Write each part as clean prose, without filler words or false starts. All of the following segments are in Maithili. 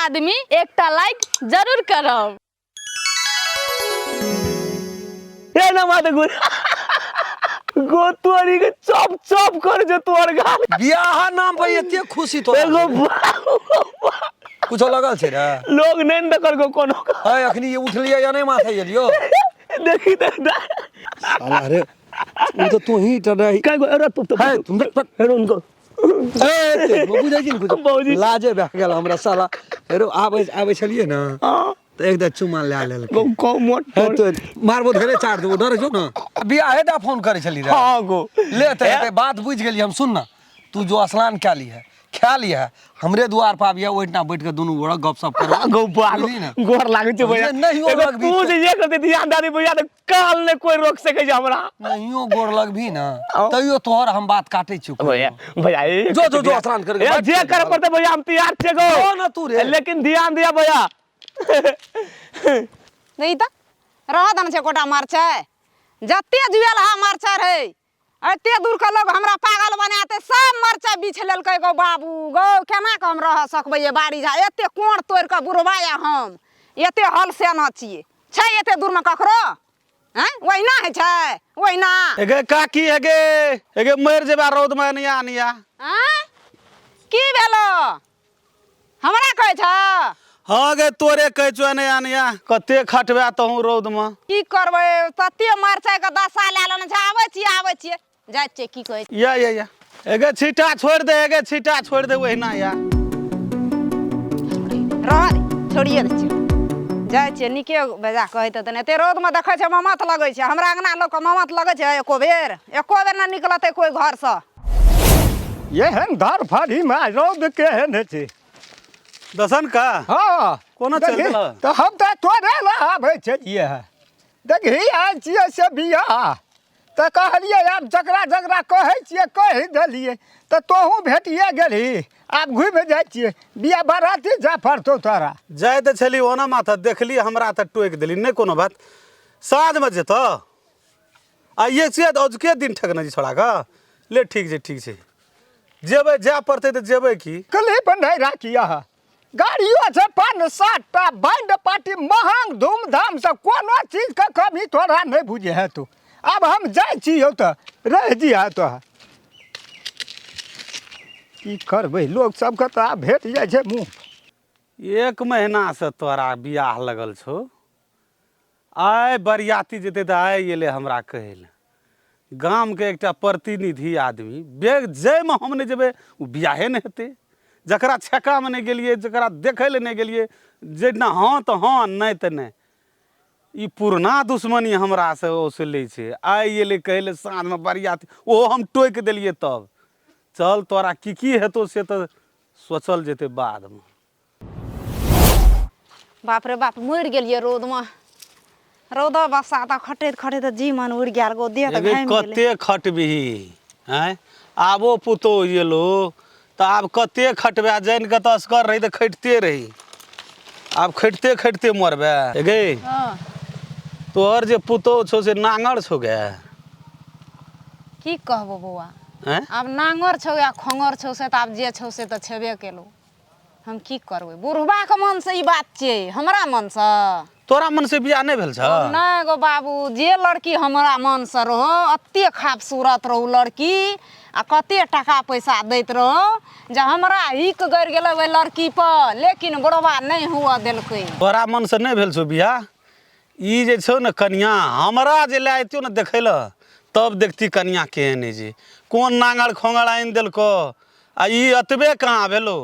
आदमी एकटा लाइक जरूर करब। ए ना माते गुर गो तोरी के चॉप चॉप कर जो तोर गाल। बियाह नाम पर एते खुशी तो एगो कुछो लगल छै रे। लोग नहीं न देखल गो कोनो। है अखनी ये उठलियै या नहीं माथे एलियो। देखी त साला रे उ तो तू ही ट रही। काय गो अरे तू तो है तुम तो हेरो उनको ए बुझै छी ने कुछ बाबूजी। लाजे भए गेल हमरा साला। हेरो आबै आबै छलियै ने हां तऽ एक दा चुमा लए लेलकै। गो को मोट है तो मारबो धरे चाट देबो डरे छौ ने। बियाहे दा फोन करै छली रे। हां गो ले तऽ हेतै बात बुझि गेली हम। सुन ना तू जो स्नान कए ली है खा ली है हमरे दुआर पर आबिया ओहिठिना बैठ के दुनू गोरा गपशप करबै। गो बाल बुझली ने? गोर लागै छै भैया। नहियो एगो लगबी तू तऽ- जे ये करते ध्यान दादी भैया तऽ काल ने कोई रोक सकै छै हमरा। नहियो गोर लगबी ना आओ। तैयो तोहर हम बात काटै छियौ। भैया भैया ए जो, जो, जो, स्नान करके ए, बैठ जे जा। करे पड़तै भैया हम तैयार छियै गो। जो ना तू रे। लेकिन ध्यान दिया भैया। नहीं तऽ रह दन छै कोटा मरचाइ जते जुएल हा मरचाइ रहै एते दूर के लोग हमरा पागल बनाते सब मरचाइ बिछ लेलकै गो बाबू गो। केना के हम रह सकबै ये बाड़ी झा एते कोर तोड़ि कऽ बुढ़बा या हम एते हल सेना छियै छै एते दूर में ककरो हैं ओहिना होइ छै ओहिना। एगे काकी एगे एगे मरि जेबा रौद में अनिया अनिया। आँय की भेलो हमरा कहै छ? हाँ गे तोरे कहै छौ अनिया अनिया कते खटबे तहूँ रौद में। की करबै तते मरचाइ के दशा लए लेने छै। आबै छियै आबै छियै जाइ छियै की कहै या या या एगे छीटा छोड़ि दे एगे छीटा छोड़ि दे ओहिना या। रह दे छोड़िए दै छियै जाइ छियै नीके बेजा कहैत हेतै। एते रौदमे देखै छै ममत लगै छै हमरा अङ्गना लोकके ममत लगै छै एको बेर एको बेर नहि निकलतै कोइ घरसँ। एहन धरफड़ीमे रौद केहन होइ छै। दसन का हाँ कोना चलि देखही, गेलह? तऽ हम तऽ तोरे लए आबै छलियै हँ। देखही आयल छियै से बियाह तऽ कहलियै आब जकरा जकरा कहै छियै कहि देलियै तऽ तोहूँ भेटिए गेलही आब घुमि जाइ छियै बियाह बराती जाय पड़तौ तोरा। जाइ तऽ छली ओना माथा देखली हमरा तऽ टोकि देली नहि कोनो बात साँझमे जेतऽ आइए छियै तऽ अजुके दिन ठकने छी छोड़ाके ले ठीक छै ठीक छै जेबै जाय पड़तै तऽ जेबै की। क्लिप नहि राखी अहाँ गाड़ियो छै 5-7 टा बैंड पार्टी महंग धूमधाम से कोनो चीज के कमी तोरा नहीं बुझे है तू। आब हम जाइ छी यौ तऽ रहि दिह तो। की करबै लोक सबके तऽ आब भेट जाइ छै मुँह। एक महीना से तोरा बियाह लगल छौ आइ बरियाती जेतै तऽ आइ एलै हमरा कहै लए। गामके एकटा प्रतिनिधि आदमी बेग जाहिमे हम नहि जेबै ओ बियाहे नहि हेतै। जकरा छेकामे नहि गेलियै जकरा देखै लए नहि गेलियै जेना हँ तऽ हँ नहि तऽ नहि। ई पुरना दुश्मनी हमरासँ ओसलै छै। आइ एलै कहै लए साँझमे बरियाती ओहो हम टोकि देलियै तब चल तोरा की की हेतौ से तऽ सोचल जेतै बादमे। बाप रे बाप मरि गेलियै रौदमे रौदा बसात खटैत खटैत जी मन उड़ि गेल गो देह तऽ एगे घामि गेलै। कते खटबिही आँय आबो पुतोहु एलो तऽ आब कते खटबे जानि कऽ तऽ असगर रही तऽ खटिते रही आब खटिते खटिते मरबे। एगे हँ तोहर जे पुतोहु छौ से नाङर छौ गे। की कहबो बौआ आँय आब नाङर छौ या खोङर छौ से तऽ आब जे छौ से तऽ छेबे केलौ। हम की करबै बुढ़बाके मनसँ ई बात छियै हमरा मनसँ। तोरा मन से बियाह नहि भेल छौ? नहि गो बाबू जे लड़की हमरा मनसँ रहो एते खूबसूरत रहू लड़की आ कते टाका पैसा दैत रहो जे हमरा हिक गड़ि गेलै ओहि लड़की पर लेकिन बुढ़बा नहि हुअ देलकै। तोरा मनसँ नहि भेल छौ बियाह? ई जे छौ ने कनिया हमरा जे लए अयतियौ ने देखै लए तब देखती कनिया केहन हइ जे कोन नाङर खोङर आनि देलकौ आ ई एतबे कहाँ भेलौ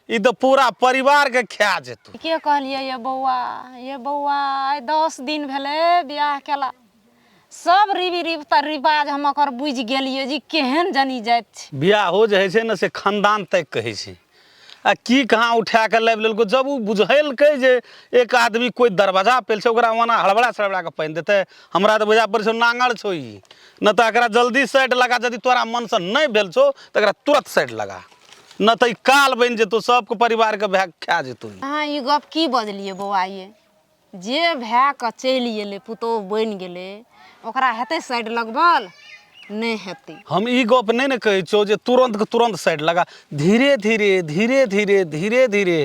ई तऽ पूरा परिवारके खा जेतौ। के कहलियै ये बौआ ये बौआ आइ 10 दिन भेलै बियाह केला सब रीति रिवाज रिवाज हम ओकर बुझि गेलियै जे केहन जनी जाइत छै। बियाहो जे होइ छै ने से खानदान तक कहै छै आ की कहाँ उठा कऽ लाबि लेलको। जब ओ बुझेलकै जे एक आदमी कोइ दरवाजा पेल छै ओकरा ओना हड़बड़ा सड़बड़ा कऽ पानि देतै हमरा तऽ बुझा पड़ै छौ नाङर छौ ई न तऽ एकरा जल्दी साइड लगा यदि तोरा मनसँ नहि भेल छौ तऽ एकरा तुरन्त साइड लगा न तऽ ई काल बनि जेतौ सबके परिवारके भए खा जेतौ ई। अहाँ ई गप की बजलियै बौआ ये जे भए कऽ चलि गेलै पुतोहु बनि गेलै ओकरा हेतै साइड लगबल? नहि हेतै। हम ई गप नहि ने कहै छियौ जे तुरन्त के तुरन्त साइड लगा धीरे धीरे धीरे धीरे धीरे धीरे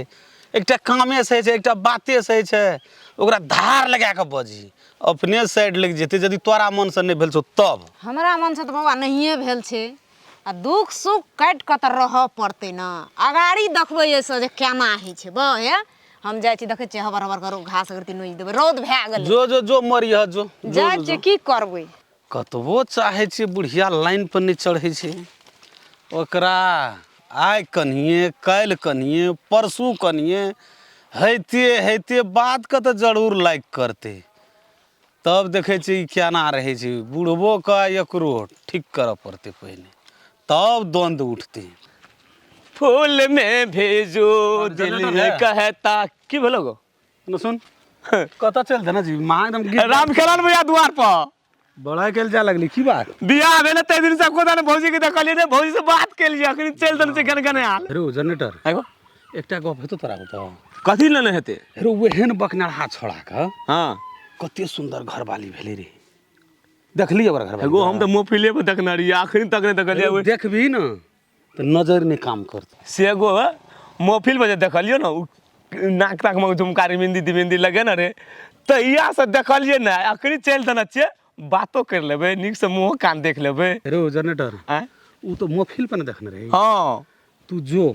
एकटा कामेसँ होइ छै, एकटा बातेसँ होइ छै। ओकरा धार लगा कऽ बजही, अपने साइड लागि जेतै। यदि तोरा मनसँ नहि भेल छौ तब। हमरा मनसँ तऽ बौआ नहिए भेल छै, आ दुख सुख काटि कऽ तऽ रहऽ पड़तै ने। अगाड़ी देखबै एहिसँ जे केना होइ छै। बह हे, हम जाइ छी, देखै छियै हबर हबर करू घास अगरती नोचि देबै, रौद भए गेलै। जो जो जो, मरिह जो जो। जाइ छियै, की करबै? कतबो चाहै छियै, बुढ़िया लाइन पर नहि चढ़ै छै। ओकरा आइ कनिए, काल्हि कनिए, परसू कनिए होइते होइते बातके तऽ जरूर लाइक करतै। तब देखै छियै ई केना रहै छै। बुढ़बोके एकरो ठीक करऽ पड़तै पहिने, तब द्वंद्व उठतै। फूल में भेजो दिल जनरेटर है? कहता की भेलो गो? न सुन, कतऽ चलि देना जी माँ एकदम गीत। राम खेलन भैया द्वार पर बड़ाई कयल जाय लगली, की बात? बियाह भेल तै दिन से कोदा ने भौजी के देखलियै ने, भौजी से बात केलियै, अखनी चलि देने छै गनगने आल। हेरो जनरेटर। एगो एकटा गप हेतौ तोरा बताउ? कथी लेने हेतै? हेरो ओहन बकनरहा छोड़ा के हाँ कते सुंदर घरवाली भेलै रे, देखली ओकर घरवाली? एगो हम तऽ मोफिले पर देखने रहियै, अखनी तक नहि देखलियै। हेरो, देखबही ने तऽ नजर नहि काम करतौ। से एगो मोफिल पर जे देखलियै ने, उ नाक ताक में झुमका बिंदी तिबिंदी लगे ने रे, तहिया से देखलियै ने, अखनी चलि देने छियै, बातो करि लेबै नीक से, मुँहो कान देख लेबै। हेरो जनरेटर। आँय? ओ तऽ मोफिल पर ने देखने रही। हाँ। तू जो,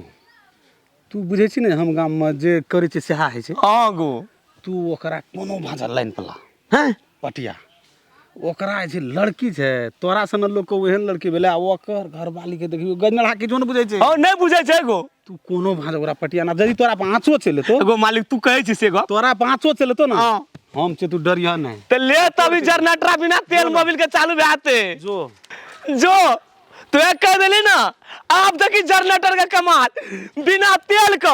तू बुझै छी ने, हम गाममे जे करै छियै सएह होइ छै। हाँ गो। तू ओकरा कोनो भाषा लाइन पर ला। हैं? पटिया ओकरा जे छै लड़की छै, तोरा सन लोकके ओहन लड़की भेलै, आ ओकर घरवालीके देखियौ गजनरहा किछो नहि बुझै छै। हाँ, नहि बुझै छै गो। तू कोनो भाषा ओकरा पटिया ना, यदि तोरा पर आँचो चलि एतौ। एगो मालिक, तू कहै छी से गप। तोरा पर आँचो चलि एतौ ने। हाँ। हम छै, तू डरिह नहि। तऽ ले तभी जनरेटर बिना तेल मोबिल के चालू भए जो। जो तो एक कह दिली ना, आप देखी जनरेटर का कमाल, बिना तेल का,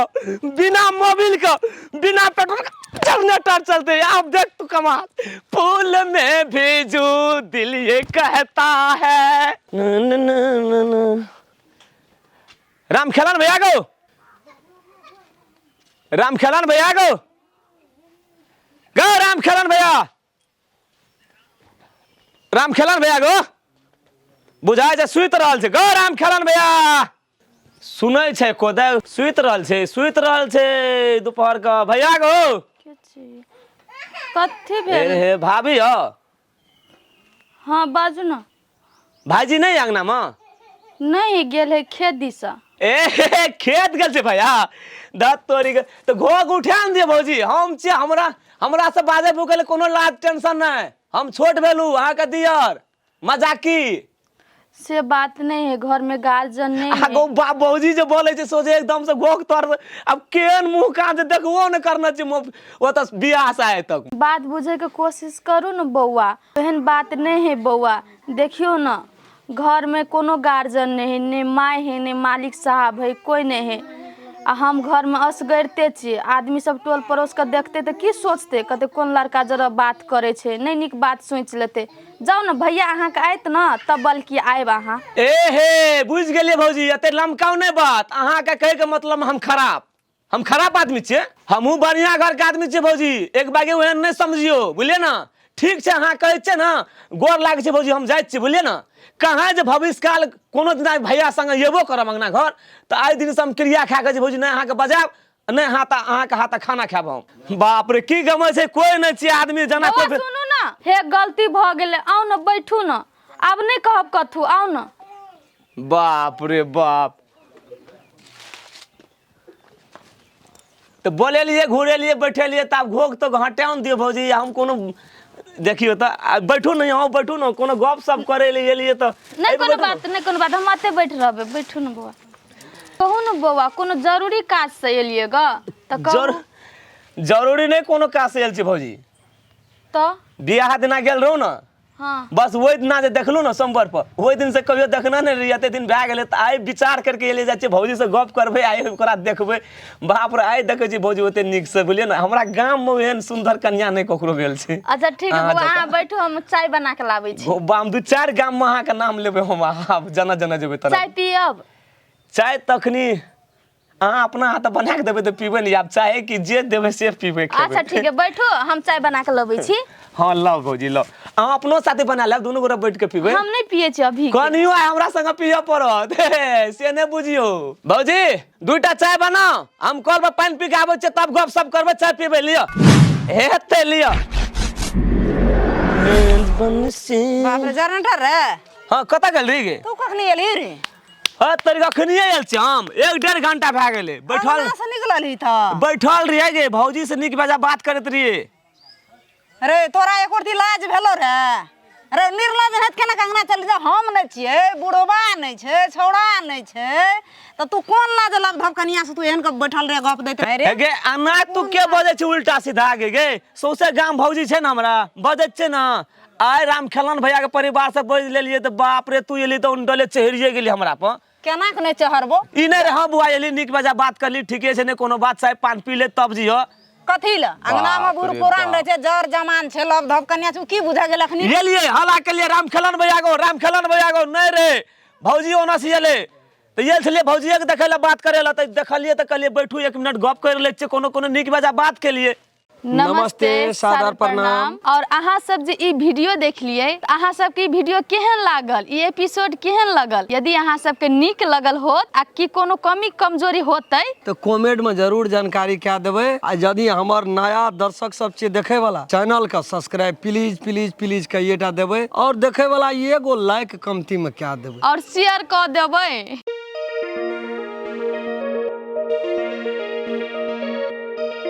बिना मोबिल का, बिना पेट्रोल का जनरेटर चलते। आप देख तू कमाल। फूल में भेजू दिल ये कहता है। न, न, न, न, न। राम खेलन भैया गो, राम खेलन भैया गो, गो राम खेलन भैया, राम खेलन भैया गो, बुझाइ छै सुति रहल छै गो। राम खेलन भैया सुनै छै कोदा, सुति रहल छै, सुति रहल छै दुपहर के भैया गो। के छी? कथी ए भेल? हे भाभी हो? हाँ, बाजू ने। भाईजी नहि अंगना मे? नहीं, गेल है खेत दिशा। ए खेत गेल छै भैया, दत तोरी के तऽ घोघ उठा ने दिअ भौजी। हम छियै, हमरा हमरा से बाजै भूकै लए कोनो लाज टेंशन नहि, हम छोट भेलू अहाँके दियर मजाकी। से बात नहीं है, घर में गार्जियन नहीं आ है। गो बा भौजी जे बोलै छै सोझे एकदम से घोघ तोड़, आब केहन मुँह कान जे देखबो नहि करना छै ओतऽ बियाह से आइ तक। बात बुझे के कोशिश करू ने बौआ, एहन बात नहीं है बौआ। देखियो न, घर में कोनो गार्जियन नहीं है, ने माय है ने मालिक साहब है, कोई नहीं है, आ हम घर में असगरिते छियै। आदमी सब टोल पड़ोस के देखते तऽ की सोचते? कहते कोन लड़का जरा बात करै छै, नहि नीक बात सोचि लेतै। जाउ ने भैया, अहाँके आयत ने तब बल्कि आयब अहाँ। ए हे, बुझि गेलियै भौजी, एते लमकाउ नहि बात। अहाँके कहैके मतलब हम खराब आदमी छियै? हमहूँ बढ़िआँ घरके आदमी छियै भौजी, एक बागे ओहन नहि समझियौ, बुझलियै ने? ठीक छै, अहाँ कहै छियै ने, गोर लागै छै भौजी, हम जाइ छियै, बुझलियै ने? कहाँ जे भविष्य काल कोनो दिना भैया संगे एबो करब अंगना घर, तऽ आइ दिनसँ हम क्रिया खा कऽ जे भौजी नहि अहाँके बजायब, नहि हाथ अहाँके हाथ खाना खायब हम। बाप रे, की गमै छै, कोइ नहि छियै आदमी जेना बौआ, कोइ। सुनू ने हे, गलती भऽ गेलै, आउ ने, बैठू ने, आब नहि कहब कथू, आउ ने। बाप रे बाप, तऽ बोलेलियै, घुरेलियै, बैठेलियै, तऽ आब घोघ तो हटाउ ने दियौ भौजी। हम कोनो देखियौ तऽ आ बैठू ने, अहूँ बैठू ने, कोनो गप सप करै लए एलियै तऽ। नहि एहिमे कोनो बैठू ने। बात नहि, कोनो बात, हम एते बैठ रहबै। बैठू ने बौआ। कहू ने बौआ, कोनो जरूरी काज से एलियै ग तऽ कहू। जरूरी नहि कोनो काज से आयल छी भौजी। तऽ बियाह दिना गेल रहू ने? हाँ। बस ओहि दिना जे देखलहुँ ने सोमवार पर, ओहि दिन से कहियो देखने नहि रहियै, एते दिन भए गेलै, तऽ आइ विचार करके एलियै, जाइ छियै भौजी से गप करबै, आइ ओकरा देखबै। बाप रे, आइ देखै छियै भौजी ओते नीक से, बुझलियै ने? हमरा गाममे ओहन सुन्दर कन्या नहि ककरो भेल छै। अच्छा ठीक है। अहाँ बौआ, जकाँ। अहाँ बैठू, हम चाय बना के लाबै छी। हम दू चारि गाममे अहाँके नाम लेबै, हम आब जना जना जेबै तना। चाय पियब? चाय तखनी अहाँ अपना हाथ बना के देबै तऽ पीबै नहि आब चाहे कि जे देबै से पीबै खेबै। अच्छा ठीक है, बैठू, हम चाय बना के लबै छी। हाँ लाउ भौजी लाउ, अहाँ अपनो साथे बना लेब, दुनू गोरा बैठ के पीबै। हम नहि पियै छी अभी। कनियो आइ हमरा संगे पियऽ पड़त, से नहि बुझियौ। भौजी दूटा चाय बनाउ, हम कल पर पानि पी के आबै छियै, तब गप सप करबै, चाय पीबै। लिअ हेतै लिअ। बाप रे, जनरेटर रे। हाँ कतऽ गेल रही गे? तू कखनी एलही रे? हाँ तोरी कखनी आयल छी हम, 1-1.5 घंटा भए गेलै बैठल। अंगना से निकलल ही तऽ बैठल रहियै गे, भौजी से नीक बेजा बात करैत रहियै। रे तोरा एको रत्ती लाज भेलो रे? रे निर्लज हेत केना के अंगना चलि जा? हम नहि छियै, बुढ़बा नहि छै, छौड़ा नहि छै, तऽ तू कोन लाज लब धब कनिया से तू एहन के बैठल रे गप दैत रहे रे? गे अना तू के बजै छी उल्टा सीधा गे? गे सौंसे गाम भौजी छै ने हमरा बजैत छै ने। आइ राम खेलन भैया के परिवार से बजि लेलियै तऽ बाप रे, तू एली तऽ डले चढ़िए गेली हमरा पर। केना के नहि चढ़बो? ई नहि रे, हाँ बुआ एली नीक बेजा बात करली, ठीके छै, नहि कोनो बात, चाय पान पी ले तब जियो। कथी ल अंगना में बूढ़ बाप रे पुरान बाप। रहे छै, जर जमान छै, लब धब कन्या छै, उ की बुझा गेल अखनी? गेलियै हला के लिए राम खेलन भैया गो, राम खेलन भैया गो नहि रे भौजी ओना से एलै तऽ गेल छलियै भौजिए के देखै लए, बात करै लए, तऽ देखलियै तऽ कहलियै बैठू 1 मिनट गप कर लै छियै, कोनो कोनो नीक बेजा बात केलियै। नमस्ते, सादर प्रणाम। और अहाँ सब जे ई वीडियो देखलियै, अहाँ सबके ई वीडियो केहन लागल, ई एपिसोड केहन लगल? यदि अहाँ सबके नीक लगल होत आ कि कोनो कमी कमजोरी होतै तऽ कमेंट में जरूर जानकारी कए देबै। आ यदि हमर नया दर्शक सब छियै देखै वाला, चैनल के सब्सक्राइब प्लीज प्लीज प्लीज कइएटा देबै, और देखै वाला एगो लाइक कमती में कए देबै और शेयर कऽ देबै।